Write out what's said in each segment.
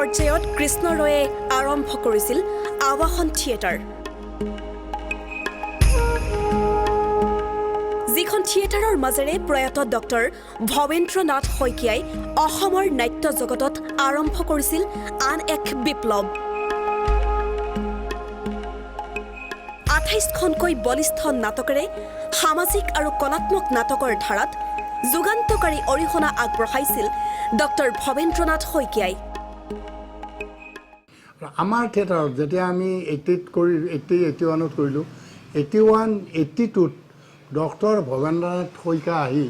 পৰ্যায়ত কৃষ্ণ ৰয়ে আৰম্ভ কৰিছিল আৱাহন থিয়েটাৰ, যিখন থিয়েটাৰৰ মাজেৰে প্ৰয়াত ডক্টৰ ভৱেন্দ্ৰ নাথ শইকীয়াই অসমৰ নাট্য জগতত আৰম্ভ কৰিছিল আন এক বিপ্লৱ। 28খনকৈ বলিষ্ঠ নাটকেৰে সামাজিক আৰু কলাত্মক নাটকৰ ধাৰাত যুগান্তকাৰী অৰিহণা আগবঢ়াইছিল ডক্টৰ ভৱেন্দ্ৰ নাথ শইকীয়াই। আমাৰ থিয়েটাৰত যেতিয়া আমি 80ত কৰি, 80, 81ত কৰিলোঁ, 81, 82ত ডক্টৰ ভৱেন্দ্ৰনাথ শইকীয়া আহি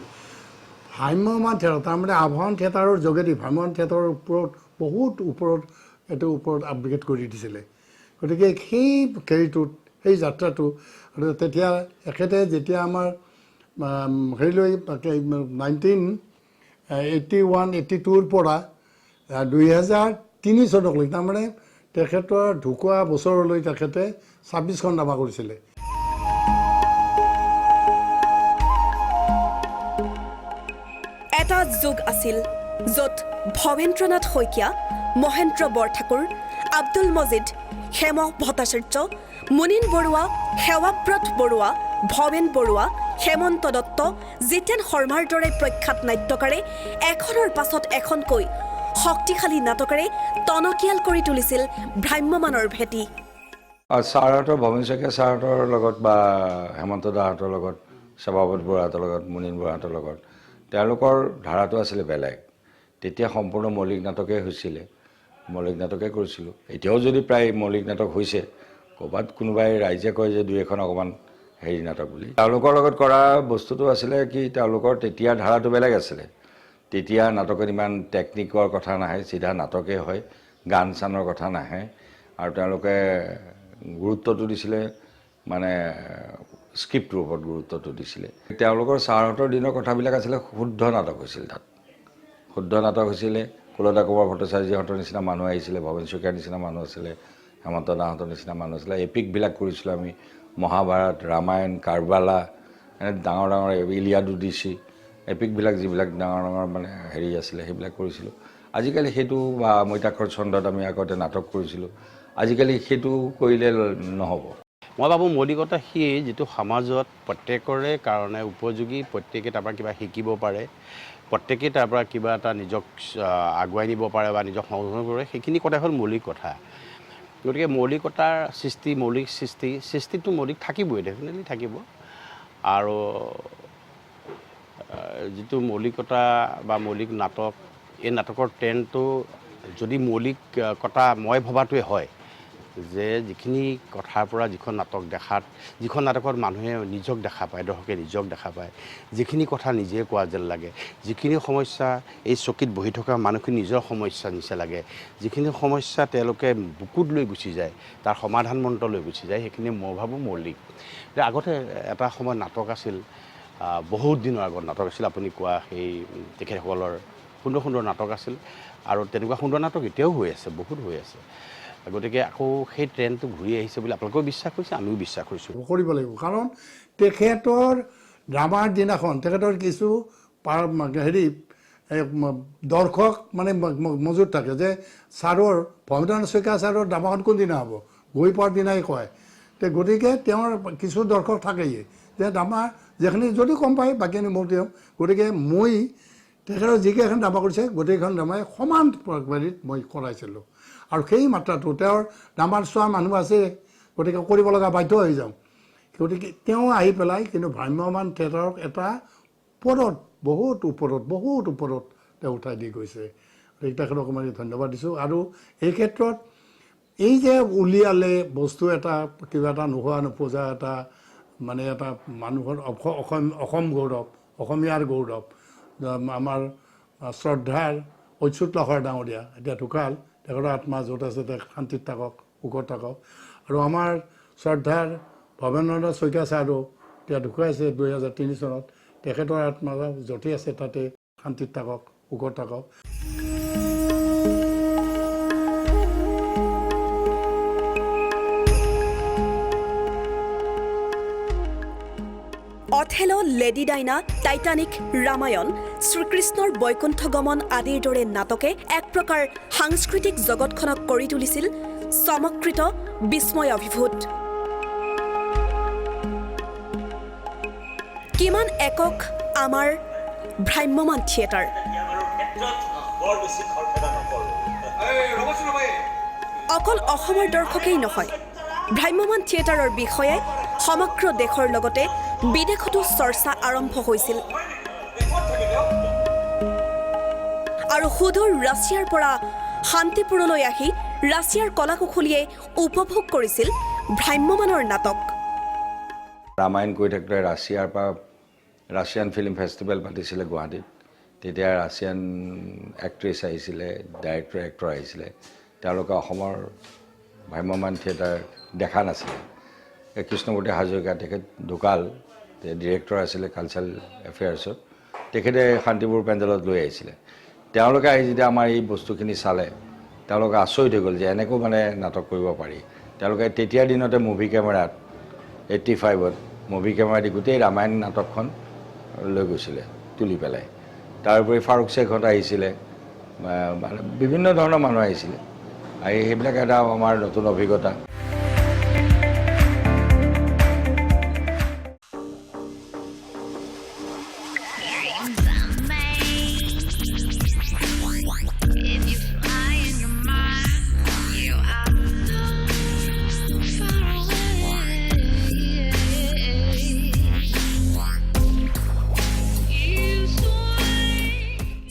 ভ্ৰাম্যমাণ থিয়েটাৰ, তাৰমানে আৱাহন থিয়েটাৰৰ যোগেদি ভ্ৰাম্যমাণ থিয়েটাৰৰ ওপৰত বহুত ওপৰত এইটো ওপৰত আপগ্ৰেড কৰি দিছিলে। গতিকে সেই হেৰিটোত, সেই যাত্ৰাটো, আৰু তেতিয়া এখেতে যেতিয়া আমাৰ হেৰিলৈ 1981, 82ৰ পৰা 2003 চনলৈ, তাৰমানে তেখেতৰ ঢুকোৱা বছৰলৈ তেখেতে 26খন ড্ৰামা কৰিছিলে। এটা যুগ আছিল য'ত ভৱেন্দ্ৰনাথ শইকীয়া, মহেন্দ্ৰ বৰঠাকুৰ, আব্দুল মজিদ, হেম ভট্টাচাৰ্য, মুনীন বৰুৱা, সেৱাব্ৰত বৰুৱা, ভৱেন বৰুৱা, হেমন্ত দত্ত, জিতেন শৰ্মাৰ দৰে প্ৰখ্যাত নাট্যকাৰে এখনৰ পাছত এখনকৈ শক্তিশালী নাটকেৰে টনকিয়াল কৰি তুলিছিল ভ্ৰাম্যমাণৰ ভেটি। ছাৰহঁতৰ, ভৱেন শইকীয়া ছাৰহঁতৰ লগত বা হেমন্ত দাহঁতৰ লগত, সেৱাব্ৰত বৰুৱাহঁতৰ লগত, মুনীন বৰুৱাহঁতৰ লগত তেওঁলোকৰ ধাৰাটো আছিলে বেলেগ। তেতিয়া সম্পূৰ্ণ মৌলিক নাটকেই হৈছিলে, মৌলিক নাটকেই কৰিছিলোঁ। এতিয়াও যদি প্ৰায় মৌলিক নাটক হৈছে, ক'ৰবাত কোনোবাই ৰাইজে কয় যে দুই এখন অকণমান হেৰি নাটক বুলি। তেওঁলোকৰ লগত কৰা বস্তুটো আছিলে কি, তেওঁলোকৰ তেতিয়া ধাৰাটো বেলেগ আছিলে। তেতিয়া নাটকত ইমান টেকনিকৰ কথা নাহে, চিধা নাটকেই হয়, গান চানৰ কথা নাহে। আৰু তেওঁলোকে গুৰুত্বটো দিছিলে মানে স্ক্ৰিপ্টটোৰ ওপৰত গুৰুত্বটো দিছিলে। তেওঁলোকৰ ছাৰহঁতৰ দিনৰ কথাবিলাক আছিলে শুদ্ধ নাটক হৈছিল, তাত শুদ্ধ নাটক হৈছিলে। কুলদা কুমাৰ ভট্টাচাৰ্যহঁতৰ নিচিনা মানুহ আহিছিলে, ভৱেন শইকীয়াৰ নিচিনা মানুহ আছিলে, হেমন্ত দাহঁতৰ নিচিনা মানুহ আছিলে। এপিকবিলাক কৰিছিলোঁ আমি, মহাভাৰত, ৰামায়ণ, কাৰবালা, এনে ডাঙৰ ডাঙৰ ইলিয়াড ওডিচি, এপিকবিলাক যিবিলাক ডাঙৰ ডাঙৰ মানে হেৰি আছিলে সেইবিলাক কৰিছিলোঁ। আজিকালি সেইটো বা মৈতাক্ষৰ ছন্দত আমি আগতে নাটক কৰিছিলোঁ, আজিকালি সেইটো কৰিলে নহ'ব। মই ভাবোঁ মৌলিকতা সিয়েই যিটো সমাজত প্ৰত্যেকৰে কাৰণে উপযোগী, প্ৰত্যেকে তাৰ পৰা কিবা শিকিব পাৰে, প্ৰত্যেকেই তাৰ পৰা কিবা এটা নিজক আগুৱাই নিব পাৰে বা নিজক সংশোধন কৰে, সেইখিনি কথা হ'ল মৌলিক কথা। গতিকে মৌলিকতাৰ সৃষ্টি, মৌলিক সৃষ্টি, সৃষ্টিটো মৌলিক থাকিবই, ডেফিনেটলি থাকিব। আৰু যিটো মৌলিকতা বা মৌলিক নাটক, এই নাটকৰ ট্ৰেণ্ডটো যদি মৌলিকতা মই ভবাটোৱে হয় যে যিখিনি কথাৰ পৰা যিখন নাটক দেখাত, যিখন নাটকত মানুহে নিজক দেখা পায়, দৰ্শকে নিজক দেখা পায়, যিখিনি কথা নিজে কোৱা যেন লাগে, যিখিনি সমস্যা এই চকীত বহি থকা মানুহখিনি নিজৰ সমস্যা নিচিনা লাগে, যিখিনি সমস্যা তেওঁলোকে বুকুত লৈ গুচি যায়, তাৰ সমাধান মন্ত্ৰ লৈ গুচি যায়, সেইখিনি মই ভাবোঁ মৌলিক। এতিয়া আগতে এটা সময়ত নাটক আছিল, বহুত দিনৰ আগত নাটক আছিল, আপুনি কোৱা সেই তেখেতসকলৰ সুন্দৰ সুন্দৰ নাটক আছিল আৰু তেনেকুৱা সুন্দৰ নাটক এতিয়াও হৈ আছে, বহুত হৈ আছে। গতিকে আকৌ সেই ট্ৰেণ্ডটো ঘূৰি আহিছে বুলি আপোনালোকেও বিশ্বাস কৰিছে, আমিও বিশ্বাস কৰিছোঁ। কৰিব লাগিব, কাৰণ তেখেতৰ ড্ৰামাৰ দিনাখন তেখেতৰ কিছু হেৰি, এই দৰ্শক মানে মজুত থাকে যে ছাৰৰ, ভৱেন্দ্ৰনাথ শইকীয়া ছাৰৰ ড্ৰামাখন কোনদিনা হ'ব, গৈ পোৱাৰ দিনাই কয়। গতিকে তেওঁৰ কিছু দৰ্শক থাকেই যে ড্ৰামা যিখিনি যদি কম পায় বাকীখিনি মোক দিয়ক। গতিকে মই তেখেতৰ যিকেইখন ড্ৰামা কৰিছে গোটেইখন ড্ৰামাই সমান হেৰিত মই কৰাইছিলোঁ আৰু সেই মাত্ৰাটো তেওঁৰ ড্ৰামাৰ চোৱা মানুহ আছে, গতিকে কৰিব লগা বাধ্য হৈ যাওঁ। গতিকে তেওঁ আহি পেলাই কিন্তু ভ্ৰাম্যমাণ থিয়েটাৰক এটা ওপৰত, বহুত ওপৰত, বহুত ওপৰত তেওঁ উঠাই দি গৈছে। গতিকে তেখেতক মই ধন্যবাদ দিছোঁ। আৰু এই ক্ষেত্ৰত এই যে উলিয়ালে বস্তু এটা, কিবা এটা নোহোৱা নোপোজা এটা মানে এটা মানুহৰ অসম গৌৰৱ, অসমীয়াৰ গৌৰৱ, আমাৰ শ্ৰদ্ধাৰ অচ্যুত লহৰ ডাঙৰীয়া এতিয়া ঢুকাল, তেখেতৰ আত্মা য'ত আছে তেখেত শান্তিত থাকক, সুখত থাকক। আৰু আমাৰ শ্ৰদ্ধাৰ ভৱেন্দ্ৰনাথ শইকীয়া ছাৰো এতিয়া ঢুকাইছে 2003 চনত, তেখেতৰ আত্মা য'তে আছে তাতে শান্তিত থাকক, সুখত থাকক। Othello, Lady Diana, Titanic, Ramayana, শ্ৰীকৃষ্ণৰ বৈকুণ্ঠ গমন আদিৰ দৰে নাটকে এক প্ৰকাৰ সাংস্কৃতিক জগতখনক কৰি তুলিছিল চমকৃত, বিস্ময়াভিভূত। কিমান একক আমাৰ ভ্ৰাম্যমান থিয়েটাৰ। অকল অসমৰ দৰ্শকেই নহয়, ভ্ৰাম্যমান থিয়েটাৰৰ বিষয়ে সমগ্ৰ দেশৰ লগতে বিদেশতো চৰ্চা আৰম্ভ হৈছিল। আৰু সুদূৰ ৰাছিয়াৰ পৰা শান্তিপুৰলৈ আহি ৰাছিয়াৰ কলা-কুশলীয়ে উপভোগ কৰিছিল ভ্ৰাম্যমানৰ নাটক। ৰামায়ণ কৰি থাকোঁতে ৰাছিয়াৰ পৰা ৰাছিয়ান ফিল্ম ফেষ্টিভেল পাতিছিলে গুৱাহাটীত। তেতিয়া ৰাছিয়ান এক্ট্ৰেছ আহিছিলে, ডাইৰেক্টৰ এক্টৰ আহিছিলে। তেওঁলোকে অসমৰ ভ্ৰাম্যমাণ থিয়েটাৰ দেখা নাছিলে। এই কৃষ্ণমূৰ্তি হাজৰিকা, তেখেত ঢুকাল, ডিৰেক্টৰ আছিলে কালচাৰেল এফেয়াৰ্ছৰ, তেখেতে শান্তিপুৰ পেণ্ডেলত লৈ আহিছিলে। তেওঁলোকে আহি যেতিয়া আমাৰ এই বস্তুখিনি চালে, তেওঁলোকে আচৰিত হৈ গ'ল যে এনেকৈও মানে নাটক কৰিব পাৰি। তেওঁলোকে তেতিয়াৰ দিনতে মুভি কেমেৰাত 85ত মুভি কেমেৰা দি গোটেই ৰামায়ণ নাটকখন লৈ গৈছিলে তুলি পেলাই। তাৰোপৰি ফাৰুক শ্বেখহঁত আহিছিলে, মানে বিভিন্ন ধৰণৰ মানুহ আহিছিলে। আহি সেইবিলাক এটা আমাৰ নতুন অভিজ্ঞতা। If you fly in your mind, you are so far away. You sway.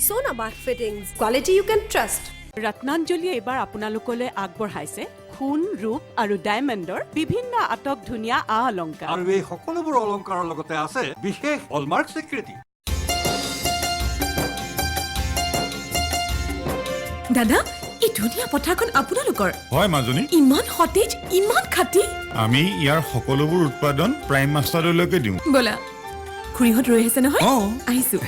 Sona Bath Fittings, quality you can trust. ৰত্নাঞ্জলিয়ে এইবাৰ আপোনালোকলৈ আগবঢ়াইছে সোণ, ৰূপ আৰু ডায়মণ্ডৰ বিভিন্ন আটক ধুনীয়া আ অলংকাৰ। আৰু এই সকলোবোৰ অলংকাৰৰ লগতে আছে বিশেষ হলমাৰ্ক স্বীকৃতি। দাদা, এই ধুনীয়া পথাৰখন আপোনালোকৰ? হয় মাজনী। ইমান সতেজ, ইমান খাটি। আমি ইয়াৰ সকলোবোৰ উৎপাদন প্ৰাইম মাষ্টাৰলৈকে দিওঁ। ব'লা, খুৰীহঁত ৰৈ আছে নহয়। অ। আহিছো।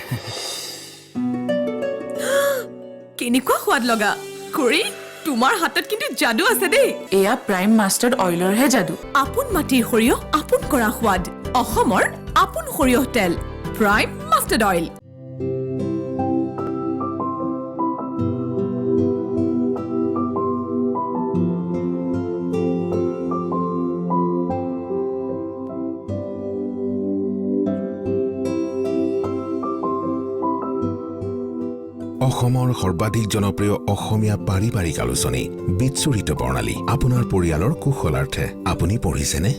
কেনেকুৱা সোৱাদ লগা! খুৰী, তোমাৰ হাতত কিন্তু যাদু আছে দেই। এয়া প্ৰাইম মাষ্টাৰ্ড অইলৰহে যাদু। আপোন মাটিৰ সৰিয়হ, আপোন কৰা সোৱাদ। অসমৰ আপোন সৰিয়হ তেল, প্ৰাইম মাষ্টাৰ্ড অইল। অসমৰ সৰ্বাধিক জনপ্ৰিয় অসমীয়া পাৰিবাৰিক আলোচনী বিচ্ছুৰিত বৰ্ণালী, আপোনাৰ পৰিয়ালৰ কুশলাৰ্থে আপুনি পঢ়িছেনে?